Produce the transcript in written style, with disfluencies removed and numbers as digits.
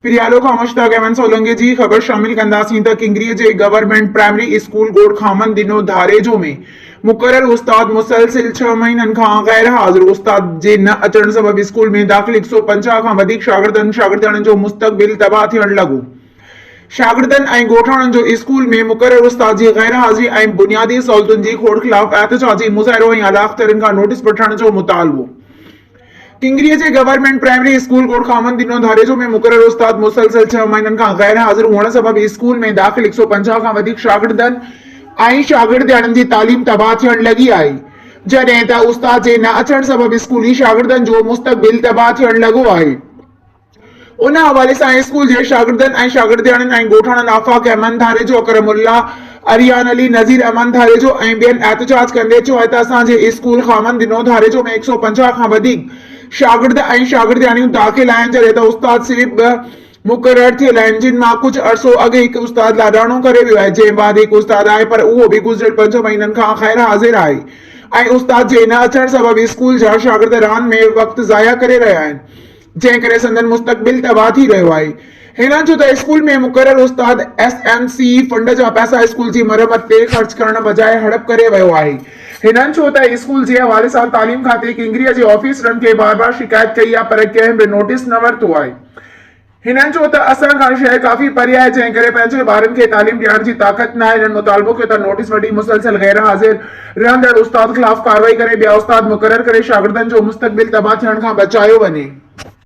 پريالو کان مشتاق احمد سولنگي جي خبر شامل ڪنداسين ته ڪنگري جي گورنمينٽ پرائمري اسڪول ڳوٺ خامن ڏنو ڌاريجو ۾ مقرر استاد مسلسل ڇهه مهينن کان غير حاضر، استاد جي نه اچڻ سبب اسڪول ۾ داخل 150 کان وڌيڪ شاگردن شاگردياڻين جو مستقبل تباهه ٿيڻ لڳو. شاگردن ۽ ڳوٺاڻن جو اسڪول ۾ مقرر استاد جي غير حاضري ۽ بنيادي سهولتن جي کوٽ خلاف احتجاجي مظاهرو ۽ اعليٰ اختيارين کان نوٽيس وٺڻ جو مطالبو. ڪنگريء جي گورنمينٽ پرائمري اسڪول ڳوٺ خاوند ڏنو ڌاريجو ۾ مقرر استاد مسلسل ڇهه مهينن کان غير حاضر هئڻ سبب اسڪول ۾ داخل 150 کان وڌيڪ شاگردن ۽ شاگردياڻين جي تعليم تباهه ٿيڻ لڳي آهي جڏهن ته استاد جي نه اچڻ سبب اسڪولي شاگردن جو مستقبل تباهه ٿيڻ لڳو آهي. ان حوالي سان اسڪول جي شاگردن ۽ شاگردياڻين ۽ ڳوٺاڻن آفاق احمد ڌاريجو، اڪرم الله، اريان علي، نذير احمد ڌاريجو ۽ ٻين احتجاج ڪندي چيو آهي ته اسان جي اسڪول خاوند ڏنو ڌاريجو ۾ 150 کان وڌيڪ شاگرد ۽ شاگردياڻيون داخل آهن جڏهن ته استاد صرف ٻه مقرر ٿيل آهن جن مان ڪجهه عرصو اڳ هڪ استاد لاڏاڻو ڪري ويو آهي جنهن بعد هڪ استاد آهي پر اهو به گذريل پنج مهينن کان غير حاضر آهي ۽ استاد جي نه اچڻ سبب اسڪول جا شاگرد راند ۾ وقت ضايع ڪري رهيا آهن. جنهن ڪري سندن مستقبل تباهه ٿي رهيو آهي. هنن چيو ته اسڪول ۾ مقرر استاد ايس ايم سي فنڊ جا پئسا اسڪول جي مرمت تي خرچ ڪرڻ بجاء هڙپ ڪري ويو آهي. هنن چيو ته اسڪول جي حوالي سان تعليم کاتي ڪنگريء جي آفيسرن کي بار بار شڪايت ڪئي آهي پر ڪنهن به نوٽيس نه ورتو آهي. هنن چيو ته اسان کان شهر ڪافي پري آهي جنهن ڪري پنهنجي ٻارن کي تعليم ڏيارڻ جي طاقت ناهي. هنن مطالبو ڪيو ته نوٽيس وٺي مسلسل غير حاضر رهندڙ استاد خلاف ڪارروائي ڪري ٻيا استاد مقرر ڪري شاگردن جو مستقبل تباهه ٿيڻ کان بچايو وڃي.